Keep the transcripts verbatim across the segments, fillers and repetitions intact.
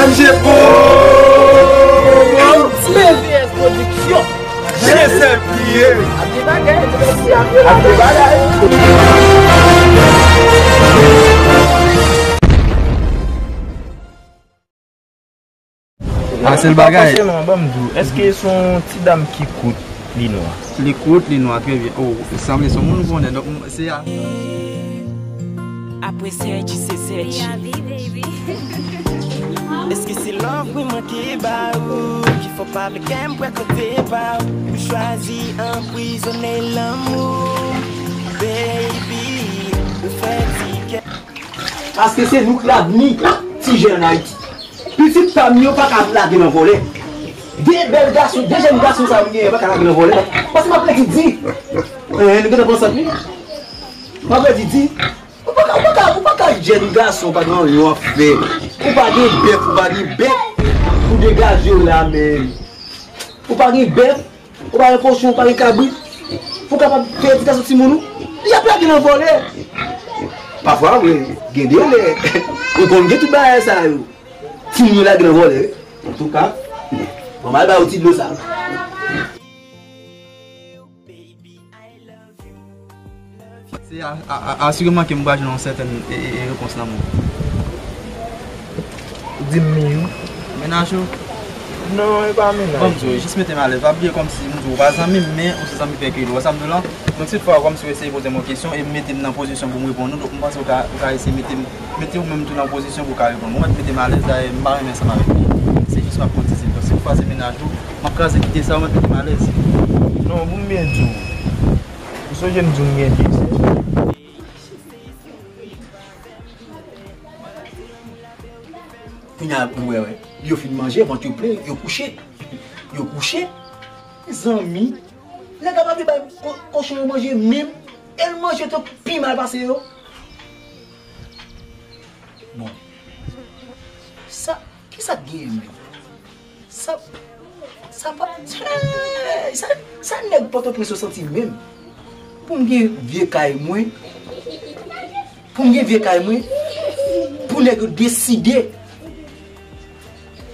Manje bon. M V S Production. Jesèl kriye. Ap gen bagay, ap gen bagay. Ah, se l bagay. Franchman, ban m di w, èske se yon ti dam ki kout, li nwa? Li kout, li nwa, trè byen. Oh, sanble se yon moun ou konnen, donk, m, se a. Apre Sergi, se Sergi. Èske se love mwen manke ba ou? Ki fè w pa vle kè m pran kote pa ou? Ou chwazi anprizone lanmou, baby. Ou fè ti kè. Paske se nou k lavni ti jèn Ayiti. Pitit pa m yo pa ka lage nan vòlè. De bèl gason, de jèn gason sa yo m genyen pa ka lage nan vòlè. Paske m ap redi di. Eh, nou gentan pran sant li. M ap redi di. Ou pa ka, ou pa ka, ou pa ka jèn gason, ou pa gen anyen w ap fè. Ou pa gen bèf, ou pa gen bèf pou degaje w la menm. Ou pa gen bèf, ou pa gen kochon, ou pa gen kabrit. Pou w kapab fè edikasyon timoun ou. Y ap lage nan vòlè. Pafwa, wi, gen de lè. Ou konn gen tout bagay sa yo. Timoun yo lage nan vòlè, wi. Antouka, bon, m al ba yo ti dlo sa. Se a, a, a, asireman ke m pral jwenn yon sètèn, e, e, e, repons nan men w. Ou di m mi wi. Mennaj ou? Non, e pa mennaj. Bon, m di w, jis mete m alèz. Pa bliye kòmsi m di w, ou pa zanmi m, men ou se zanmi pè ke l. Ou wè sa m di w lan? Donk, si toutfwa, kòmsi w eseye poze m yon kesyon e m mete m nan pozisyon pou m reponn ou, donk m panse ou ka, ou ka eseye mete m, mete ou menm tou nan pozisyon pou w ka reponn mwen. Ou mèt mete m alèz, dayè, m pa renmen ansanm avèk li. Se jis m ap konn di se. Donk, si toutfwa se mennaj ou, m ap kraze kite sa, ou mèt mete m alèz. Non, pou m byen di w, ou sonje m di w m gen de sè. Kounye a, pou wè, wè. Yo fin manje, vant yo plen, yo kouche. Yo kouche. Mezanmi, nèg la pa vle bay ko-, kochon yo manje menm, e l manje tou pi mal pase yo. Bon. Sa, kisa k genyen menm? Sa, sa pa, sa, sa nèg Pòtoprens yo santi menm? Pou m gen vye kay mwen, pou m gen vye kay mwen, pou nèg yo deside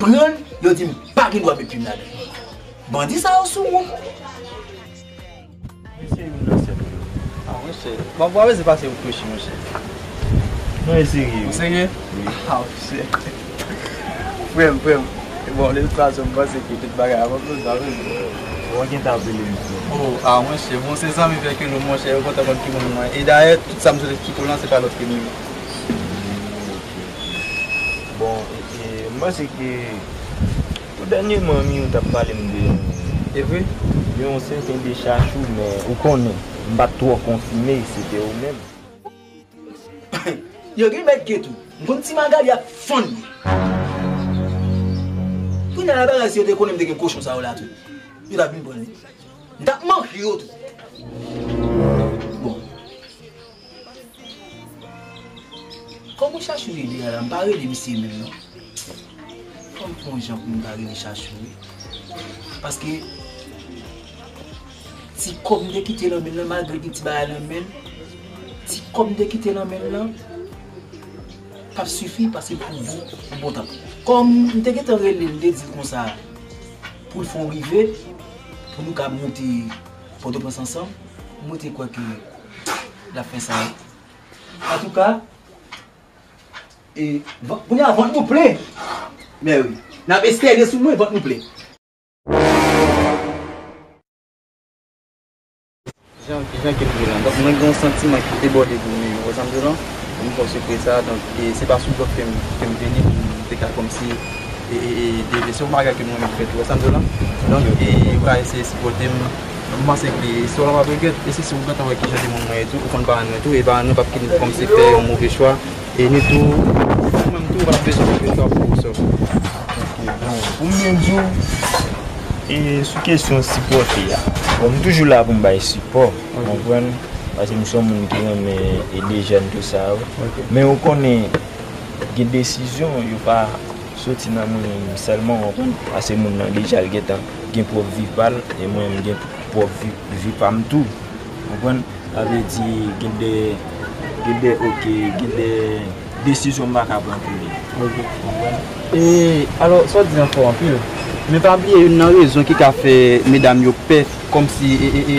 pran l, yo di m pa gen dwa met pye m ladan. Bandi sa yo sou wout. Mesye youn nan sèl yo. Ah, monchè. Bon, bon, se pase ou touche, monchè. Non, e serye. Ou serye? Wi. Ah, monchè. Frè m, frè m. Bon, de tout fason, m panse ke tout bagay ap antre, sa vle di. Ou gen ta apele m frè m. Oh, ah, monchè. Bon, se zanmi fè ke nou, monchè. Yo kontan konn ki moun mwen. E dayè, tout sa m sot eksplike w lan, se pa lòt ke nou menm. Bon, e, e, m panse ke Tou dènyèman, Miou t ap pale m de yon, e vre? De yon sèten de Chachou, men ou konnen, m pa t twò konfime si se te ou menm. Yo gen mèt gen tou. M konn ti Magali ap fann li. Kounye a la bagay si yo te konnen m te gen kochon sa yo la tou. Yo t ap vin pran li. M t ap manje yo tou. Bon. Kòman Chachou ye deyò la? M pa rele misye menm non. Fò m fè yon jan pou m ta rele Chachou wi. Paske ti kòb m te kite nan men l lan, malgre l gen ti bagay nan men l, ti kòb m te kite nan men l lan p ap sifi paske l pou bon, pou bon tan. Kòm m te gentan rele l, m te di l konsa pou l fè yon rive, pou nou ka monte Pòtoprens ansanm, mwen te kwè ke l ap fè sa wi. Antouka, e, van-, kounye a vant nou plen. Men wi, n ap estène sou mwen, vant nou plen. Jan, jan ke l ye lan. Donk, mwen gen yon santiman ki debòde pou mwen, ou wè sa m di w lan? M fè w sipriz sa, donk, e se pa sou blòf ke m, ke m vini pou m te ka kòmsi e, e, e, de, se yon bagay ke m renmen fè tou, wè sa m di w lan? Donk, e, ou ka eseye sipòte m. M panse ke istwa w lan p ap regrèt. E si, si ou gentan wè kijan de moun mwen ye tou, ou konn paran mwen tou, e paran mwen p ap kite m kòmsi fè yon move chwa. E ni tou, ou menm tou, ou pa t bezwen move chwa pou ou sò. Ok, bon, pou m byen di w, e sou kesyon sipòte a, bon, m toujou la pou m bay sipò, ou konprann? Paske m se yon moun ki renmen ede jèn tou sa yo. Ok. Men ou konnen, gen desizyon, yo pa soti nan mwen menm sèlman, w konprann? Paske moun nan deja l gentan gen pwòp vi pa l, e mwen m gen pwòp vi, vi pa m tou. W konprann? Sa vle di, gen de, gen de, ok, gen de, Desizyon m pa ka pran pou li. Ok. Konprann? E, alò, sa w di an fò anpil. Men pa bliye youn nan rezon ki ka fè medam yo pè, kòmsi, e, e, e,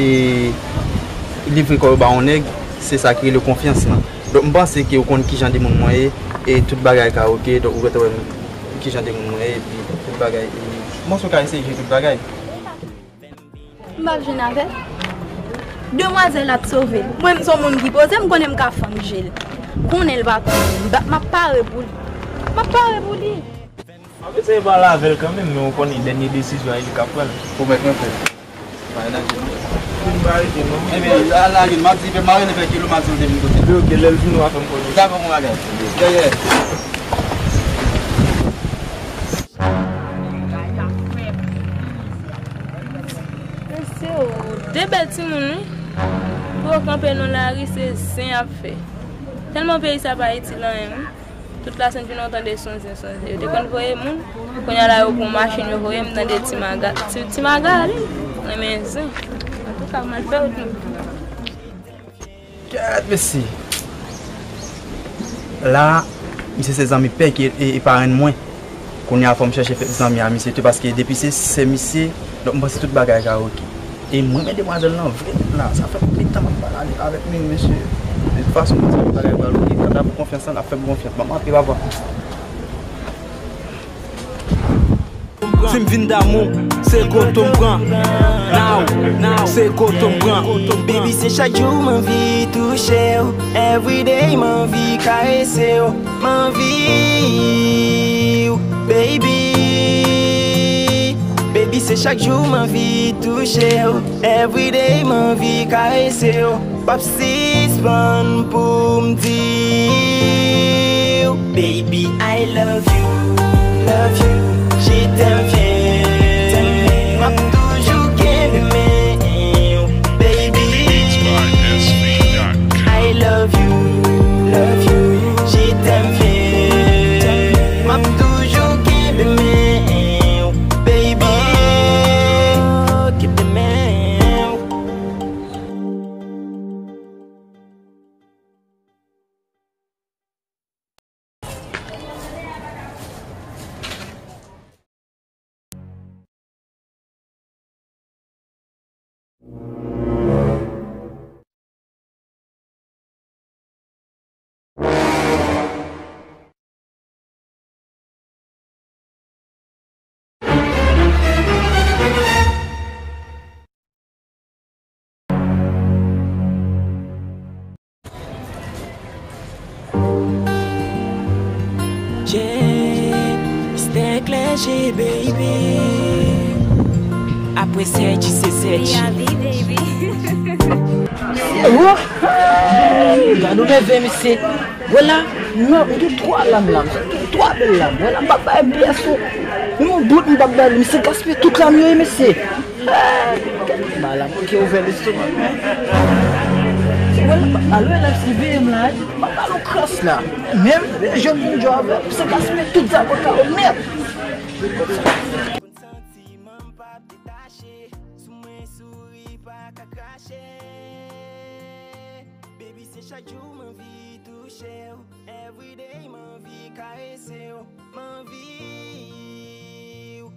livre kò yo ba yon nèg, se sa ki rele konfyans lan. Donk, m panse ke ou konn kijan de moun mwen ye, e tout bagay ka ok, donk ou gentan wè m kijan de moun mwen ye, epi tout bagay, e, m panse w ka eseye jere tout bagay. M p ap jwenn avè l. Demwazèl ap sove l. Mwen, m se yon moun ki poze, m konnen m ka fann je l. Konnen l pa konnen. M p ap, m ap pare pou li. M ap pare pou li. M ap eseye pale avè l kanmenm, men ou konnen dènye desizyon a li k ap pran. Ou mèt mwen fè. Pa nan je non. Vin pa rete non. Ebyen, al lage l. M ap di, fè m a rele fè kilo, m ap di l te vin kote. Ebyen, ok, lè l vini, w a fè m konnen. Dakò, mon bagay. Yeah, yeah. Mesye o, de bèl timoun wi. Pou yo kanpe nan lari, se zen y ap fè. Tèlman peyi sa pa itil anyen wi. Tout lasent jounen w tande son zen, son zen. Yo te konn voye moun, kounye a la yo pran machin yo voye m tande ti maga, ti, ti magali. Renmen zen. Antouka, m al fè wout mwen. Kèt, mesye. La, misye se zanmi pè ki e, e parenn mwen. Kounye a fò m chèche fè zanmi a misye tou, paske depi se sè misye, donk m panse tout bagay ka ok. E m renmen demwazèl lan vre la, sa fè anpil tan m ap pale avèk li, mesye. De tout fason, m panse tout bagay pral ok. Kanta pou konfyans lan, n ap fè m konfyans. Ban m antre, papa. Si m vin damou, se kote m pran. Now, now, se kote m pran. Baby, se chak jou m anvi touche w. Everyday m anvi karese w. M anvi w, baby. Baby, se chak jou m anvi touche w. Everyday m anvi karese w. P ap sispann pou m di w, baby, I love you, love you, je t'aime bien. M ap toujou kenbe men w, baby. I love you, love you, je t'aime bien. M ap toujou kenbe men w, baby. Kenbe men w. Yeah, Mister Clergé, baby. Apre Sergi, se Sergi. Miami, baby. Gad yon mèvèy, mesye. Wè la, non, m gen twa lam la, m gen twa bèl lam. Wè la, m p ap bay pyès ou. Yon bout, m p ap bay li. Misye gaspiye tout lam yo, mesye. Ba lam, ok, ouvè lestomak. Wè la, alò, lè m siveye m la, m ap ba l yon kras la. Menm, jèn moun jwe avè l, misye gaspiye tout zaboka yo nèt. Konn santiman m p ap detache, sou mwen souri pa ka krache. Baby, se chak jou m anvi touche w. Everyday m anvi karese w. M anvi w.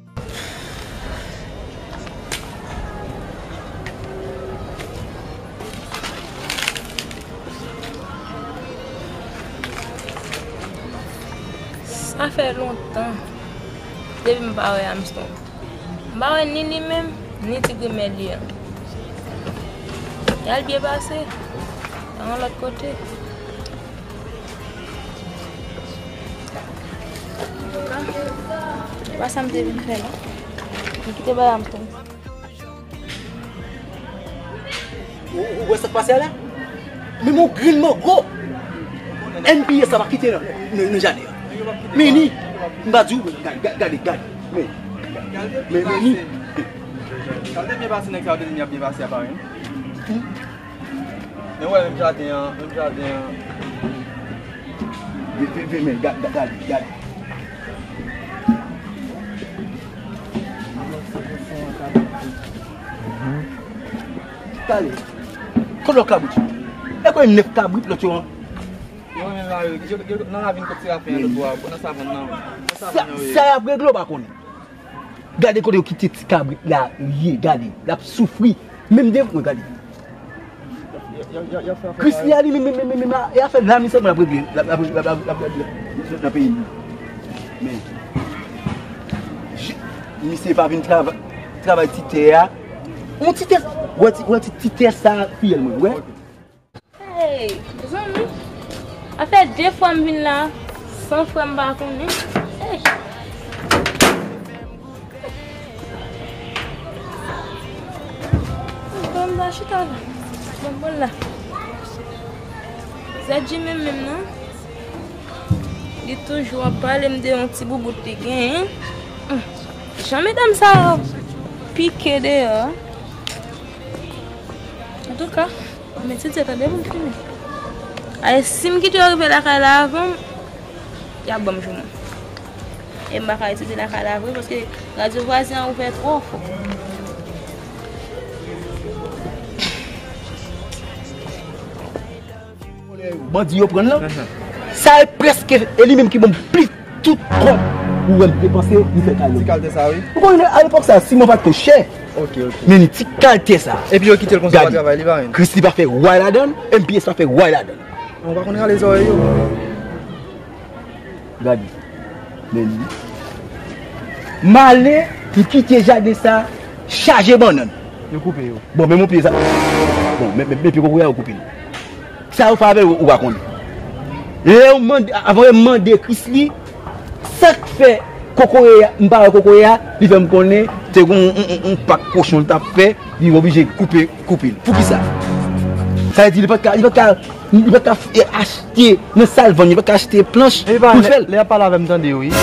Sa fè lontan depi m pa wè Armstrong. M pa wè ni li menm, ni ti grimè li an. Y al byen pase, nan yon lòt kote. Antouka, se pa sa m te vin fè la. M kite bay Armstrong. Ou, ou wè sa k pase a la? Menm yon grenn mango N B A sa pa kite nan, nan, nan jaden an. Men ni, m pa di w, ga-, ga-, gade, gade. Men, men, men ni. Sa te byen pase, nèg sa yo te di m y ap byen pase a parèy. Men wè, menm jaden an, menm jaden an. Vin, vin, vin, men, ga-, ga-, gade, gade. Tale. Kote lòt kabrit yo? E konbyen nèf kabrit lòt yo an? Yo menm la, Yo, yo, nan ravin kot Serafen an lòt bò a, nan savann nan. Nan savann nan, wi. Sa y ap regle, w pa konnen. Gade kote yo kite ti kabrit la ye, gade. L ap soufri. Menm de, mwen gade. Krisli a li menm, menm, menm, menm, menm, e afè la misye mwen ap regle nan peyi nou. Men, misye pa vin travay, travay ti tè a. On ti tè, wè ti, wè ti, ti tè sa fiyèl mwen, wè. Hey, zanmi. Afè de fwa m vin la, san frè m pa konnen. Hey. Bon, m ta chita la. Bon, bon la. Zèt Jimmy menm nan. Li toujou ap pale m de yon ti boubout li genyen. Hum. Jan medam sa yo pike deyò. Antouka, men ti tèt tande pou m fini. Ay, si m kite yo rive lakay la avan m, y ap ban m jouman. E m pa ka etidye lakay la vre, paske radyo vwazen an ouvè twò fò. Bandi yo pran l lan. Sa e prèske e li menm ki ban m plis tout kòb ou wè m depanse, li fè kay la. Ti kalte sa, wi. Ou konnen a lepòk sa, siman pa t ko chè. Ok, ok. Men ni ti kalte sa. Epi yo kite l konsa pa travay, li pa menm. Krisli pa fè way ladan l, M P S pa fè way ladan l. Ou pa konn rale zòrèy yo. Gade. Men li. M ale, m kite jaden sa chaje bannann. Yo koupe yo. Bon, men mon pye sa. Bon, men, men, men pye kokoye a yo koupe l. Sa yo fè avè l, ou pa konnen. Lè yo mande, avan yo mande Krisli, sa k fè kokoye a, m pa wè kokoye a, li fè m konnen, te gon yon, yon, yon, yon pak kochon l t ap fè, li oblije koupe, koupe l. Poukisa? Sa vle di, li pa t ka, li pa t ka, li pa t ka, eh, achte nan sa l vann, li pa t ka achte planch pou l fè l. Lè y ap pale avè m, tande yo, wi.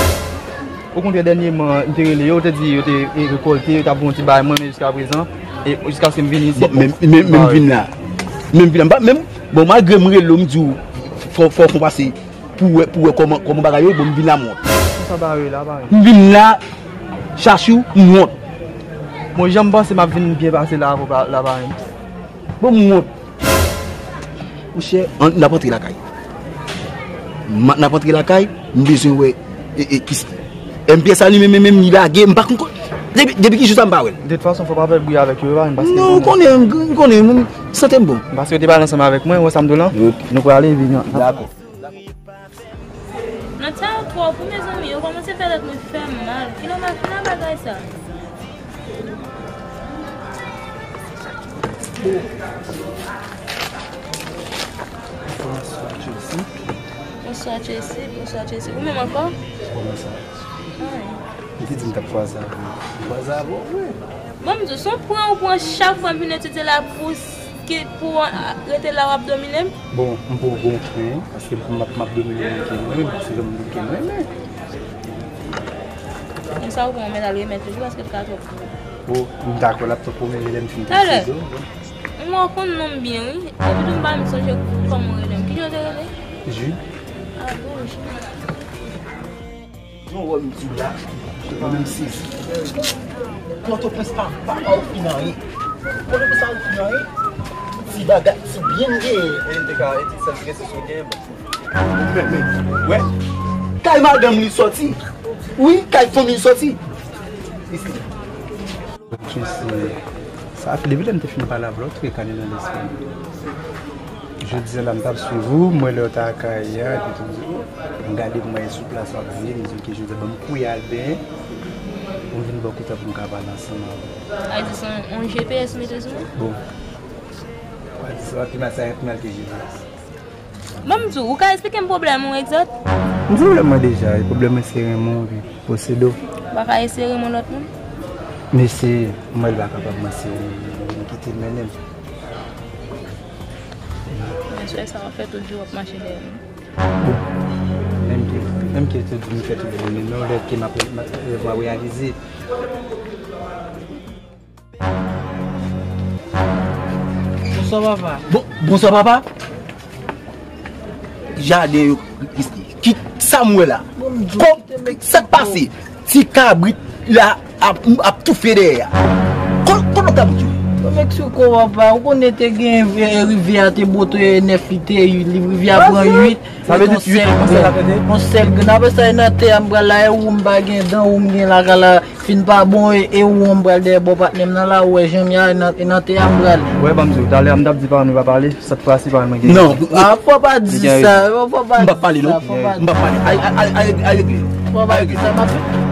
Okontrè, dènyèman, m te rele yo, yo te di yo te, eh, rekòlte, yo t ap voye yon ti bay mwen, men jiskaprezan, e jiskaske m vini isit. Bon, men, men, men m vin la. Men m vin la. M pa, men, bon, malgre m rele w, m di w, fò, fò w fon pase pou wè, pou wè kòman, kòman bagay yo ye, bon, m vin la, m wont. Sa ba yo la, ba yo. M vin la, Chachou, m wont. Bon, jan m panse m ap vin byen pase la, la, ba yo. Bon, m wont. Monchè, ann, n ap antre lakay. M, n ap antre lakay, m bezwen wè, e, e, kis-, M P S a li menm, menm, menm, li lage, m pa konn, depi, depi ki jou sa m pa wè l. De tout fason, fò w pa fè bri avèk yo, yo pa menm paske. Non, m konnen, m, m konnen, m, sante m bon. Paske yo te pale ansanm avèk mwen, ou wè sa m di w lan? Ok. Nou prale, vini. Dakò. Nan tèl twòp wi, mezanmi, yo kòmanse fè tèt mwen fè m mal. Kilè w machina bagay sa? Bonswa, Chelsea. Bonswa, Chelsea. Bonswa, Chelsea. Ou menm ankò? Kòman sa? Ay. Li te di m t ap kwaze avè w. Kwaze avè w vre? Bon, m di w, se yon pran ou pran chak fwa m vin etidye la pou s-, ki, pou w, a, rete la w ap domine m? Bon, m pran w bon pwen, paske m, m ap, m ap domine w ke mwen, se jan m ke mwen, men. Men sa ou pran w mèt al remèt li, paske l ka twòp pou ou. Bon, m dakò, l ap twòp pou mwen, men lè m fin pase do. Talè, m wè w konn non m byen, wi. Epi tou m pa menm sonje kòman w rele m. Kijan w te rele? Ju. A, bon, Ju. Yon wòl m di w la, mwen menm sezi. Pòtoprens pa, pa, pa ofri n anyen. Pòtoprens pa ofri n anyen. Ti bagay, ti byen m genyen. E m te ka, e ti sèl resours ou genyen, bon. Men, men, wè. Kay madanm li sòti. Wi, kay fanmi li sòti. Isi. Sa ap depi lè m te fin pale avè w, trè kane nan lespri m. Jodi a la, m t ap swiv ou, m wè lè w t akay a, epi m di, o, m gade m wè sou plas w ap vini, m di, ok, jodi a, ban m kouri al benyen, pou m vin bò kote pou m ka pale ansanm avè w. A di se yon, yon G P S mete sou mwen? Bon. W ap di se w ap pi mal, sa pi mal ke G P S. Bon, m di w, ou ka eksplike m pwoblèm ou egzat? M di w pwoblèm mwen deja, e pwoblèm mwen se renmen w epi posede w. Ou pa ka eseye renmen yon lòt moun? M eseye, m wè l pa kapab, m eseye, m kite l mennen m. Men sè sa w ap fè tout jou w ap mache dèyè m. Bon, menm ke, menm ke tout jou m fè tout jou, men yon lè ke m ap, m ap, m ap reyalize. Bonswa, papa. Bon, bonswa, papa. Jaden yo, ki, ki, sa m wè la? Kò, sa k pase? Ti kabrit la ap, ap toufe dèyè a. Kò, kòman kabrit yo? Meksiko, papa, ou konnen te gen, e, rivyè a te bote nèf, li te uit, li rivyè a pran uit. Sa vle di uit, yon sèl grenn. Yon sèl grenn. Apre sa, e nan tè a m pral la, e ou m pa gen dan, ou m gen lakay la, fin pa bon, e, e ou m pral dèyè bò patnè m nan la, ou wè jan m ye a, e nan, e nan tè a m pral. Wè, ban m di w, talè a m t ap di paran m yo pa pale, sèt fwa si paran m gen. Non. A, fò pa di sa, fò pa di sa, fò pa di sa. M p ap pale, non. M p ap pale. Ay, ay, ay, ay, ay, regle. Fò pa di sa, m ap